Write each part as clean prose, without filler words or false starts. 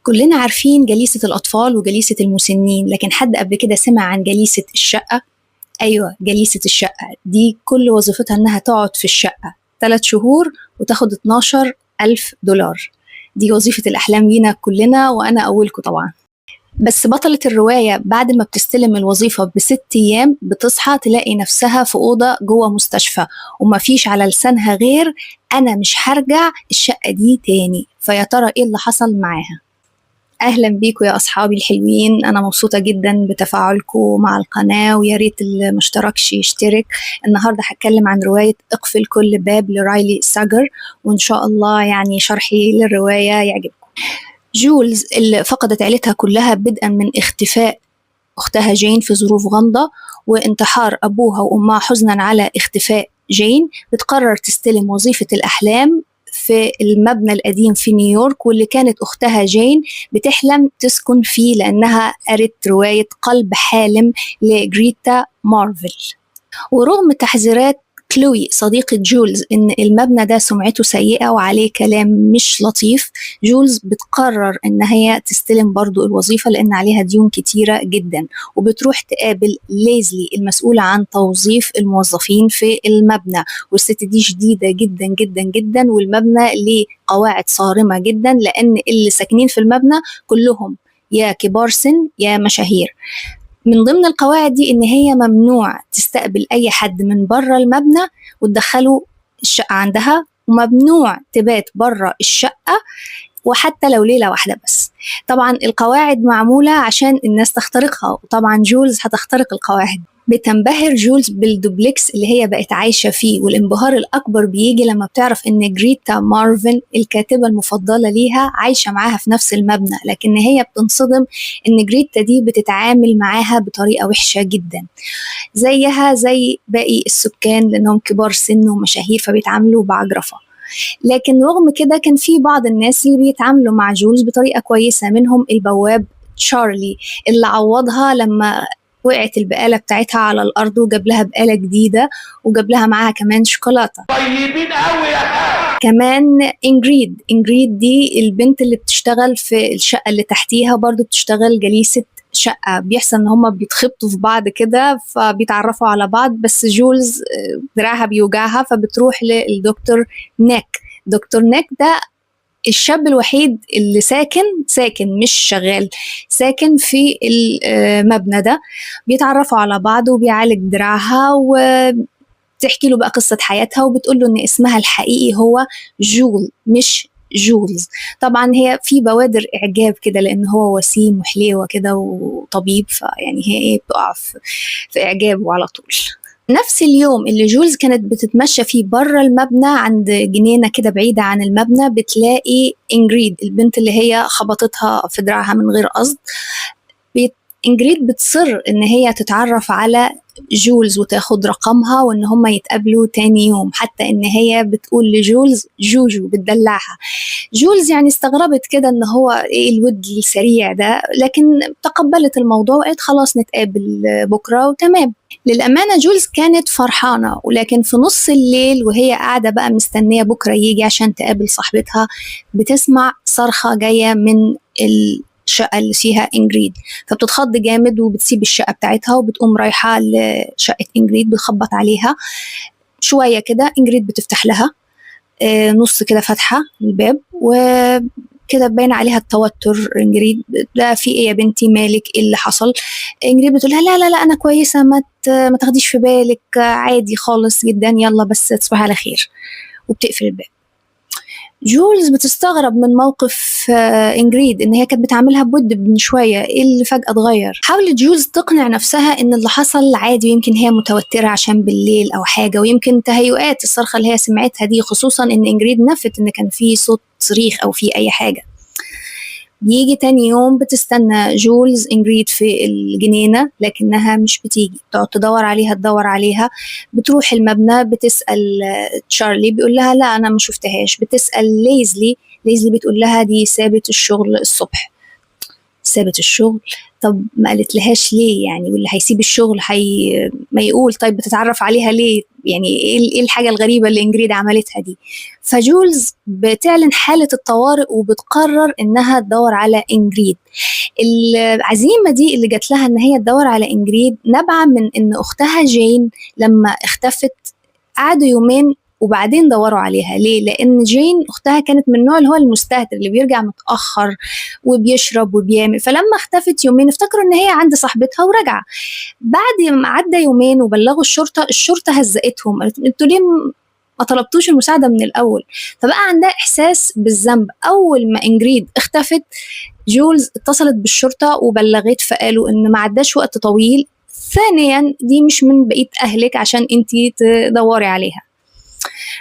كلنا عارفين جليسة الأطفال وجليسة المسنين، لكن حد قبل كده سمع عن جليسة الشقة؟ أيوة، جليسة الشقة دي كل وظيفتها إنها تقعد في الشقة 3 شهور وتاخد $12,000. دي وظيفة الأحلام لينا كلنا وأنا أولكم طبعا. بس بطلة الرواية بعد ما بتستلم الوظيفة ب6 أيام بتصحى تلاقي نفسها في أوضة جوه مستشفى، وما فيش على لسانها غير أنا مش هرجع الشقة دي تاني. فيا ترى إيه اللي حصل معاها؟ أهلا بيكم يا أصحابي الحلوين، أنا مبسوطة جدا بتفاعلكم مع القناة، ويا ريت اللي مشتركش يشترك. النهاردة هتكلم عن رواية اقفل كل باب لرايلي ساجر، وإن شاء الله يعني شرحي للرواية يعجبكم. جولز اللي فقدت عيلتها كلها بدءا من اختفاء أختها جين في ظروف غامضة وانتحار أبوها وأمها حزنا على اختفاء جين، بتقرر تستلم وظيفة الأحلام في المبنى القديم في نيويورك، واللي كانت أختها جين بتحلم تسكن فيه لأنها قرت رواية قلب حالم لجريتا مارفل. ورغم تحذيرات كلوي صديقة جولز إن المبنى ده سمعته سيئة وعليه كلام مش لطيف، جولز بتقرر إن هي تستلم برضو الوظيفة لأن عليها ديون كتيرة جدا، وبتروح تقابل ليزلي المسؤولة عن توظيف الموظفين في المبنى. والست دي شديدة جدا جدا جدا، والمبنى ليه قواعد صارمة جدا لأن اللي ساكنين في المبنى كلهم يا كبار سن يا مشاهير. من ضمن القواعد دي إن هي ممنوع تستقبل أي حد من بره المبنى وتدخله الشقة عندها، وممنوع تبات بره الشقة وحتى لو ليلة واحدة بس. طبعا القواعد معمولة عشان الناس تخترقها، وطبعا جولز هتخترق القواعد. بتنبهر جولز بالدوبلكس اللي هي بقت عايشة فيه، والانبهار الأكبر بيجي لما بتعرف إن جريتا مارفن الكاتبة المفضلة ليها عايشة معاها في نفس المبنى، لكن هي بتنصدم إن جريتا دي بتتعامل معاها بطريقة وحشة جدا، زيها زي باقي السكان لأنهم كبار سن ومشاهير فبيتعاملوا بعجرفة. لكن رغم كده كان في بعض الناس اللي بيتعاملوا مع جولز بطريقة كويسة، منهم البواب تشارلي اللي عوضها لما وقعت البقالة بتاعتها على الأرض وجاب لها بقالة جديدة وجاب لها معاها كمان شوكولاتة. طيبين قوي يا حاج. كمان إنجريد دي البنت اللي بتشتغل في الشقة اللي تحتيها، برضو بتشتغل جليسة شقة. بيحصل إن هما بيتخبطوا في بعض كده فبيتعرفوا على بعض، بس جولز دراعها بيوجعها فبتروح للدكتور نيك. دكتور نيك ده الشاب الوحيد اللي ساكن مش شغال، ساكن في المبنى ده. بيتعرفوا على بعض وبيعالج دراعها وتحكي له بقى قصة حياتها، وبتقول له إن اسمها الحقيقي هو جول مش جولز. طبعا هي في بوادر إعجاب كده لأن هو وسيم وحليوة كده وطبيب، فيعني هي إيه بتقع في إعجابه على طول. نفس اليوم اللي جولز كانت بتتمشى فيه بره المبنى عند جنينة كده بعيدة عن المبنى، بتلاقي إنجريد البنت اللي هي خبطتها في دراعها من غير قصد. إنجريد بتصر إن هي تتعرف على جولز وتاخد رقمها وإن هما يتقابلوا تاني يوم، حتى إن هي بتقول لجولز جوجو، بتدلعها. جولز يعني استغربت كده إن هو إيه الود السريع ده، لكن تقبلت الموضوع وقالت خلاص نتقابل بكرة وتمام. للأمانة جولز كانت فرحانة، ولكن في نص الليل وهي قاعدة بقى مستنية بكرة يجي عشان تقابل صاحبتها، بتسمع صرخة جاية من الشقة اللي فيها إنجريد، فبتتخض جامد وبتسيب الشقة بتاعتها وبتقوم رايحة لشقة إنجريد، بتخبط عليها شوية كده. إنجريد بتفتح لها نص كده فتحة الباب وكده باين عليها التوتر. إنجريد لا في إيه يا بنتي، مالك، إيه اللي حصل؟ إنجريد بتقول لها لا لا لا أنا كويسة، ما تاخديش في بالك، عادي خالص جدا، يلا بس تصبحي على خير، وبتقفل الباب. جولز بتستغرب من موقف إنجريد إن هي كانت بتعاملها بود من شوية، إيه اللي فجأة اتغير؟ حاولت جولز تقنع نفسها إن اللي حصل عادي، ويمكن هي متوترة عشان بالليل أو حاجة، ويمكن تهيؤات الصرخة اللي هي سمعتها دي، خصوصا إن إنجريد نفت إن كان في صوت صريخ أو في أي حاجة. بيجي تاني يوم بتستنى جولز إنجريد في الجنينة لكنها مش بتيجي، تقعد تدور عليها تدور عليها، بتروح المبنى بتسأل تشارلي بيقول لها لا أنا ما شفتهاش، بتسأل ليزلي، ليزلي بتقول لها دي سابت الشغل الصبح. سابت الشغل. طب ما قالت لهاش ليه يعني؟ واللي هيسيب الشغل ما يقول طيب بتتعرف عليها ليه؟ يعني ايه الحاجة الغريبة اللي انجريد عملتها دي؟ فجولز بتعلن حالة الطوارئ وبتقرر انها تدور على انجريد. العزيمة دي اللي جات لها ان هي تدور على انجريد نابعة من ان اختها جين لما اختفت قعدوا يومين وبعدين دوروا عليها. ليه؟ لان جين اختها كانت من النوع اللي هو المستهتر اللي بيرجع متاخر وبيشرب وبيعمل، فلما اختفت يومين افتكروا ان هي عند صاحبتها ورجع. بعد ما عدى يومين وبلغوا الشرطة، الشرطة هزقتهم، قالت انتوا ليه ما طلبتوش المساعدة من الاول؟ فبقى عندها احساس بالذنب. اول ما انجريد اختفت جولز اتصلت بالشرطة وبلغت، فقالوا ان ما عداش وقت طويل. ثانيا دي مش من بقية اهلك عشان انتي تدوري عليها.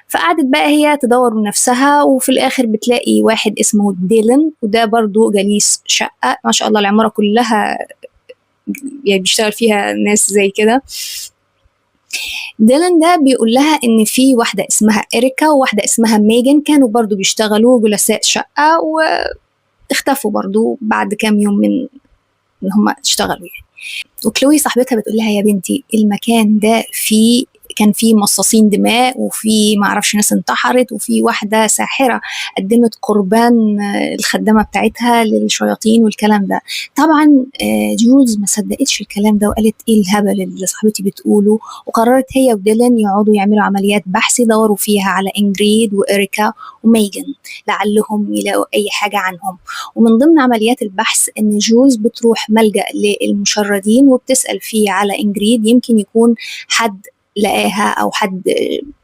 فقعدت بقى هي تدور بنفسها، وفي الاخر بتلاقي واحد اسمه ديلن، وده برضو جليس شقة. ما شاء الله العمارة كلها يعني بيشتغل فيها ناس زي كده. ديلن ده بيقول لها ان في واحدة اسمها إريكا وواحدة اسمها ميجن كانوا برضو بيشتغلوا جلساء شقة واختفوا برضو بعد كام يوم من ان هم اشتغلوا يعني. وكلوي صاحبتها بتقول لها يا بنتي المكان ده فيه كان فيه مصاصين دماء، وفي معرفش ناس انتحرت، وفي واحدة ساحرة قدمت قربان الخدامة بتاعتها للشياطين والكلام ده. طبعا جولز ما صدقتش الكلام ده وقالت ايه الهبل اللي صاحبتي بتقوله، وقررت هي وديلان يقعدوا يعملوا عمليات بحث يدوروا فيها على انجريد وإريكا وميجن لعلهم يلاقوا اي حاجة عنهم. ومن ضمن عمليات البحث ان جولز بتروح ملجأ للمشردين وبتسأل فيه على انجريد، يمكن يكون حد لقاها او حد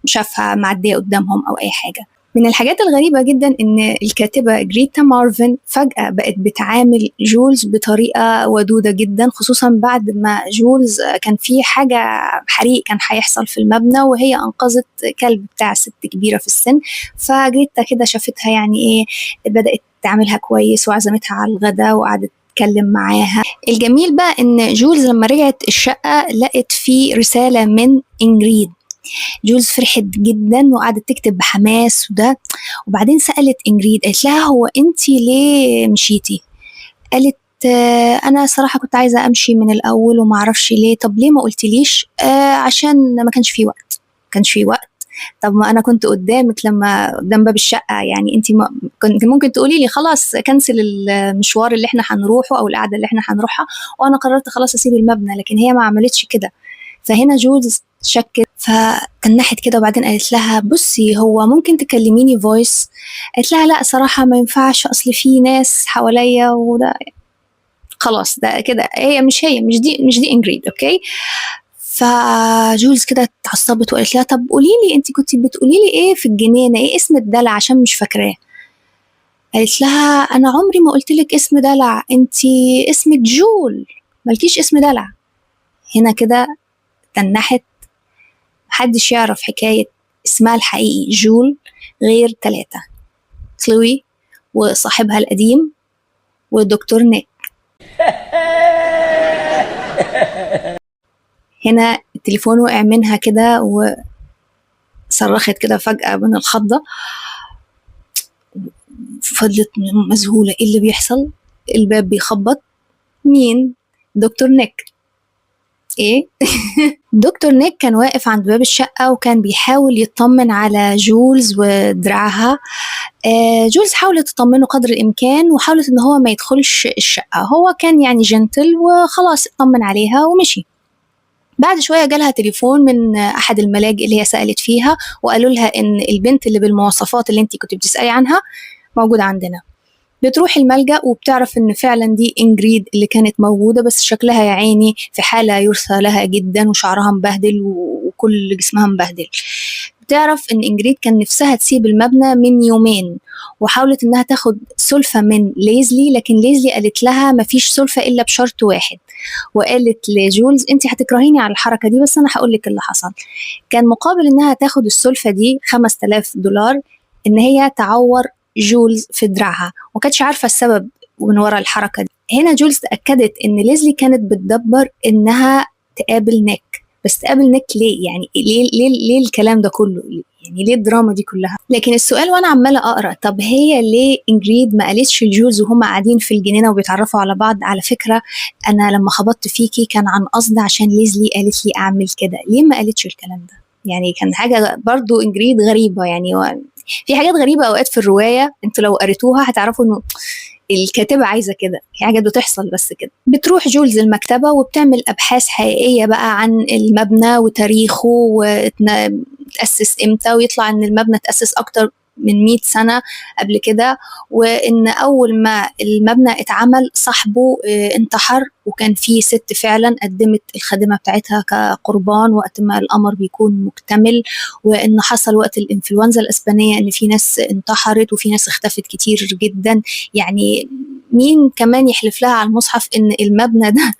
شافها معدية قدامهم او اي حاجة. من الحاجات الغريبة جدا ان الكاتبة جريتا مارفن فجاة بقت بتعامل جولز بطريقة ودوده جدا، خصوصا بعد ما جولز كان في حاجة حريق كان هيحصل في المبنى وهي انقذت كلب بتاع ست كبيرة في السن. فجريتا كده شافتها يعني ايه، بدات تعاملها كويس وعزمتها على الغداء وقعدت اتكلم معاها. الجميل بقى ان جولز لما رجعت الشقة لقت في رسالة من انجريد. جولز فرحت جدا وقعدت تكتب بحماس وده، وبعدين سألت انجريد قالت لها هو انت ليه مشيتي؟ قالت انا صراحة كنت عايزة امشي من الاول وما اعرفش ليه. طب ليه ما قلتليش؟ عشان ما كانش في وقت. ما كانش في وقت؟ طب ما انا كنت قدامك لما قدام باب الشقة، يعني انت كنت ممكن تقولي لي خلاص كنسل المشوار اللي احنا هنروحه او القعدة اللي احنا هنروحها، وانا قررت خلاص اسيب المبنى، لكن هي ما عملتش كده. فهنا جولز شكت فتنحت كده، وبعدين قالت لها بصي هو ممكن تكلميني voice؟ قالت لها لا صراحة ما ينفعش، اصل في ناس حواليا وده. خلاص ده كده هي مش هي مش دي مش دي انجريد، okay. فجولز كده اتعصبت وقالت لها طب قولي لي انت كنت بتقولي لي ايه في الجنينة، ايه اسم الدلع عشان مش فاكراه؟ قالت لها انا عمري ما قلت لك اسم دلع، انت اسمك جول مالكيش اسم دلع. هنا كده تنحت، محدش يعرف حكاية اسمها الحقيقي جول غير 3، كلوي وصاحبها القديم ودكتور نيك. هنا التليفون وقع منها كده وصرخت كده فجأة من الخضة، فضلت مذهولة ايه اللي بيحصل؟ الباب بيخبط، مين؟ دكتور نيك. ايه؟ دكتور نيك كان واقف عند باب الشقة وكان بيحاول يطمن على جولز ودراعها. جولز حاولت تطمنه قدر الإمكان وحاولت إن هو ما يدخلش الشقة، هو كان يعني gentle وخلاص اطمن عليها ومشي. بعد شوية جالها تليفون من أحد الملاجئ اللي هي سألت فيها وقالوا لها إن البنت اللي بالمواصفات اللي انت كنت بتسألي عنها موجودة عندنا. بتروح الملجأ وبتعرف إن فعلا دي إنجريد اللي كانت موجودة، بس شكلها يا عيني في حالة يرثى لها جدا وشعرها مبهدل وكل جسمها مبهدل. بتعرف إن إنجريد كان نفسها تسيب المبنى من يومين وحاولت إنها تاخد سلفة من ليزلي، لكن ليزلي قالت لها مفيش سلفة إلا بشرط واحد، وقالت لجولز أنت هتكرهيني على الحركة دي بس أنا هقولك اللي حصل. كان مقابل إنها تاخد السلفة دي $5000 إن هي تعور جولز في دراعها، وكانتش عارفة السبب من وراء الحركة دي. هنا جولز تأكدت إن ليزلي كانت بتدبر إنها تقابل نيك، بس تقابل نيك ليه؟ يعني ليه ليه ليه الكلام ده كله؟ يعني ليه الدراما دي كلها؟ لكن السؤال وانا عماله اقرا، طب هي ليه انجريد ما قالتش لجولز وهم قاعدين في الجنينة وبيتعرفوا على بعض، على فكرة انا لما خبطت فيكي كان عن قصد عشان ليزلي قالت لي اعمل كده، ليه ما قالتش الكلام ده؟ يعني كان حاجة برضو انجريد غريبة. يعني في حاجات غريبة اوقات في الرواية، انتوا لو قريتوها هتعرفوا انه الكاتبة عايزة كده، في حاجات بتحصل بس كده. بتروح جولز المكتبة وبتعمل أبحاث حقيقية بقى عن المبنى وتاريخه وتأسس إمتى، ويطلع إن المبنى تأسس أكتر من 100 سنة قبل كده، وإن أول ما المبنى اتعمل صاحبه انتحر، وكان في ست فعلا قدمت الخادمة بتاعتها كقربان وقت ما القمر بيكون مكتمل، وإن حصل وقت الإنفلونزا الإسبانية إن في ناس انتحرت وفي ناس اختفت كتير جدا. يعني مين كمان يحلف لها على المصحف إن المبنى ده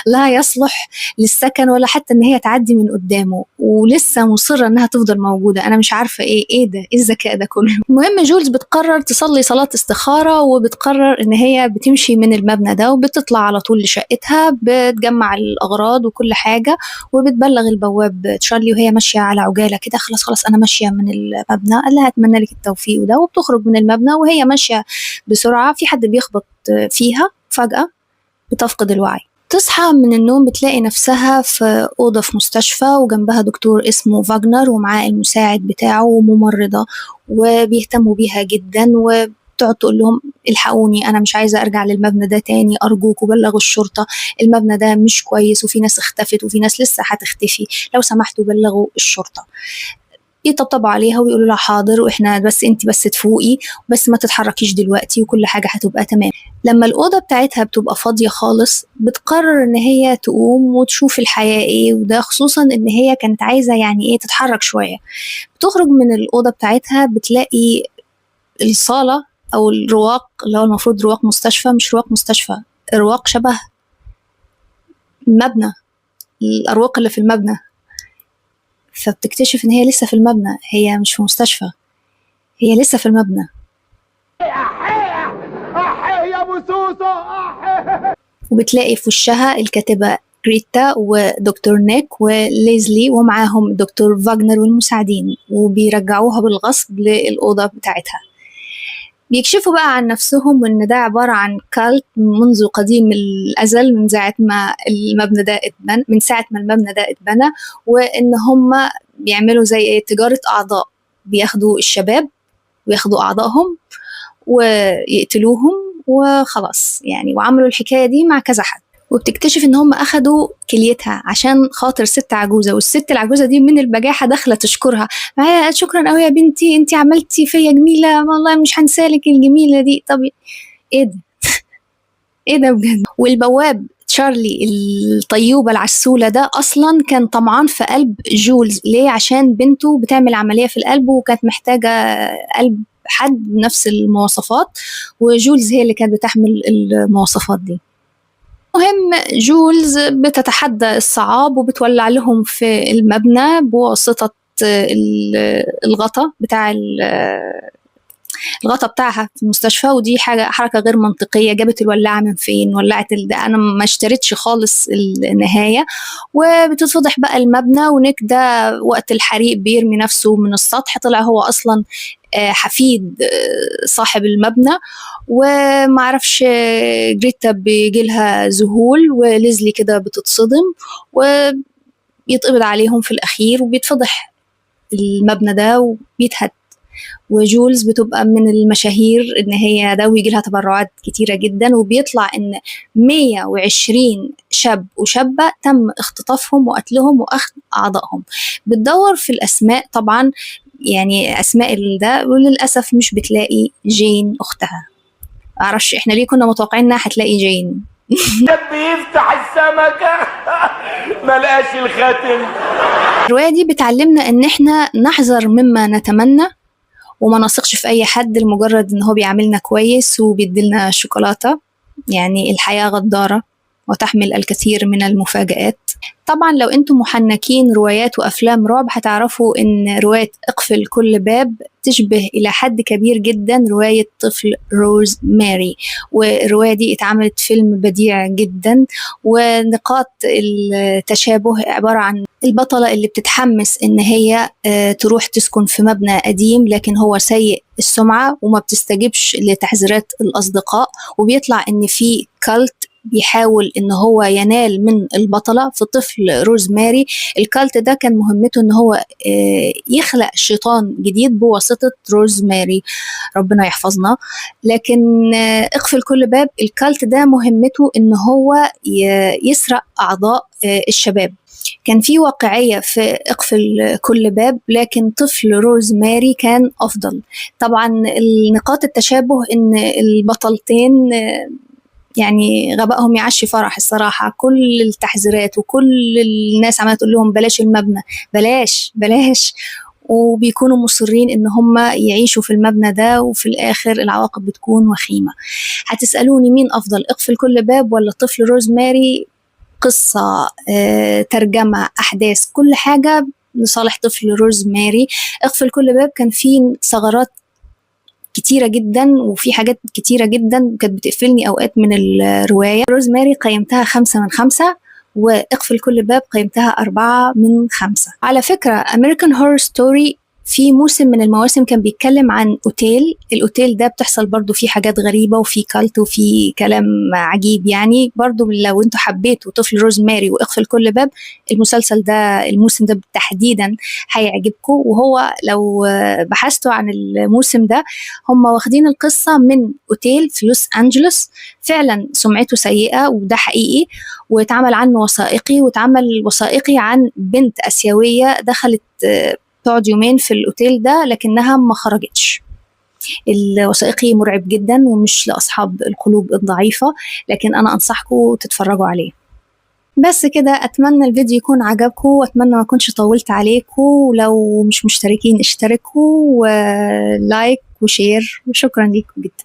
لا يصلح للسكن ولا حتى إن هي تعدي من قدامه، ولسه مصرة إنها تفضل موجودة؟ أنا مش عارفة إيه ده، إيه الذكاء ده كله؟ المهم جولز بتقرر تصلي صلاة استخارة، وبتقرر إن هي بتمشي من المبنى ده وبتطلع على طول لشقتها، بتجمع الأغراض وكل حاجة، وبتبلغ البواب تشارلي وهي ماشية على عجالة كده، خلاص خلاص أنا ماشية من المبنى، قال لها أتمنى لك التوفيق وده، وبتخرج من المبنى وهي ماشية بسرعة في حد بيخبط فيها فجأة، بتفقد الوعي. تصحى من النوم بتلاقي نفسها في أوضة في مستشفى، وجنبها دكتور اسمه فاجنر ومعاه المساعد بتاعه وممرضة، وبيهتموا بيها جدا، وبتقعد تقول لهم الحقوني أنا مش عايزة أرجع للمبنى ده تاني، أرجوكوا بلغوا الشرطة، المبنى ده مش كويس وفي ناس اختفت وفي ناس لسه هتختفي، لو سمحتوا بلغوا الشرطة. يطبطبوا عليها ويقولوا لها حاضر، واحنا بس انت بس تفوقي، بس ما تتحركيش دلوقتي وكل حاجة هتبقى تمام. لما الاوضة بتاعتها بتبقى فاضية خالص بتقرر ان هي تقوم وتشوف الحياة ايه، وده خصوصا ان هي كانت عايزه يعني ايه تتحرك شوية. بتخرج من الاوضة بتاعتها بتلاقي الصاله او الرواق اللي هو المفروض رواق مستشفى، مش رواق مستشفى، رواق شبه المبنى، الارواق اللي في المبنى. فبتكتشف ان هي لسه في المبنى، هي مش في مستشفى، هي لسه في المبنى. يا ابو سوسو. وبتلاقي في وشها الكاتبة جريتا ودكتور نيك وليزلي ومعاهم دكتور فاجنر والمساعدين، وبيرجعوها بالغصب للأوضة بتاعتها. بيكشفوا بقى عن نفسهم وان ده عبارة عن cult منذ قديم الأزل، من ساعة ما المبنى ده اتبنى، من ساعة ما المبنى ده اتبنى، وان هم بيعملوا زي ايه تجارة أعضاء، بياخدوا الشباب وياخدوا أعضائهم ويقتلوهم وخلاص يعني، وعملوا الحكاية دي مع كذا حد. وبتكتشف ان هم اخدوا كليتها عشان خاطر ست عجوزه، والست العجوزة دي من البجاحة داخله تشكرها، معايا شكرا قوي يا بنتي انت عملتي فيا جميلة، والله مش هنسالك الجميلة دي. طب ايه ده؟ ايه ده بجد؟ والبواب تشارلي الطيوبه العسوله ده اصلا كان طمعان في قلب جولز، ليه؟ عشان بنته بتعمل عملية في القلب وكانت محتاجه قلب حد بنفس المواصفات، وجولز هي اللي كانت بتحمل المواصفات دي. المهم جولز بتتحدى الصعاب وبتولع لهم في المبنى بواسطة الغطا بتاع الغطا بتاعها في المستشفى، ودي حاجة حركة غير منطقية، جابت الولاعة من فين؟ ولعت ده أنا ما اشتريتش خالص النهاية. وبتتفضح بقى المبنى، ونيك ده وقت الحريق بيرمي نفسه من السطح، طلع هو أصلا حفيد صاحب المبنى، ومعرفش جريتا بيجيلها ذهول، وليزلي كده بتتصدم، وبيتقبض عليهم في الأخير، وبيتفضح المبنى ده وبيتهد. وجولز بتبقى من المشاهير ان هي ده، ويجي لها تبرعات كتيرة جدا، وبيطلع ان 120 شاب وشابة تم اختطافهم وقتلهم واخذ اعضائهم. بتدور في الاسماء طبعا، يعني اسماء ده، وللاسف مش بتلاقي جين اختها. معرفش احنا ليه كنا متوقعين انها هتلاقي جين. بيفتح السمكة ما لقاش الخاتم. الرواية دي بتعلمنا ان احنا نحذر مما نتمنى، وما نثقش في اي حد لمجرد ان هو بيعاملنا كويس وبيديلنا شوكولاتة. يعني الحياة غداره، وتحمل الكثير من المفاجآت. طبعا لو انتم محنكين روايات وأفلام رعب هتعرفوا ان رواية اقفل كل باب تشبه إلى حد كبير جدا رواية طفل روز ماري، والرواية دي اتعملت فيلم بديع جدا، ونقاط التشابه عبارة عن البطلة اللي بتتحمس إن هي تروح تسكن في مبنى قديم لكن هو سيء السمعة وما بتستجبش لتحذيرات الأصدقاء، وبيطلع إن في cult بيحاول إن هو ينال من البطلة في طفل روزماري. ال cult ده كان مهمته إن هو يخلق شيطان جديد بواسطة روزماري، ربنا يحفظنا. لكن اقفل كل باب ال cult ده مهمته إن هو يسرق أعضاء الشباب. كان في واقعية في اقفل كل باب، لكن طفل روزماري كان أفضل. طبعا النقاط التشابه إن البطلتين يعني غبائهم يعشي فرح الصراحة، كل التحذيرات وكل الناس عمالة تقول لهم بلاش المبنى، بلاش بلاش، وبيكونوا مصرين إن هم يعيشوا في المبنى ده، وفي الآخر العواقب بتكون وخيمة. هتسألوني مين أفضل، اقفل كل باب ولا طفل روزماري؟ قصة، ترجمة، أحداث، كل حاجة لصالح طفل روزماري. اقفل كل باب كان فيه ثغرات كتيرة جدا وفي حاجات كتيرة جدا كانت بتقفلني أوقات من الرواية. روزماري قيمتها 5 من 5، واقفل كل باب قيمتها 4 من 5. على فكرة American Horror Story في موسم من المواسم كان بيتكلم عن أوتيل، الأوتيل ده بتحصل برضو فيه حاجات غريبة وفي cult وفي كلام عجيب، يعني برضو لو انتوا حبيتوا طفل روزماري واقفل كل باب المسلسل ده الموسم ده تحديدا هيعجبكم. وهو لو بحثتوا عن الموسم ده هم واخدين القصة من أوتيل في لوس أنجلوس، فعلا سمعته سيئة وده حقيقي، واتعمل عنه وثائقي، واتعمل وثائقي عن بنت آسيوية دخلت تقعد يومين في الأوتيل ده لكنها ما خرجتش. الوثائقي مرعب جدا ومش لأصحاب القلوب الضعيفة، لكن أنا أنصحكم تتفرجوا عليه. بس كده، أتمنى الفيديو يكون عجبكم، وأتمنى ما أكونش طولت عليكم، ولو مش مشتركين اشتركوا و like و share، وشكرا لكم جدا.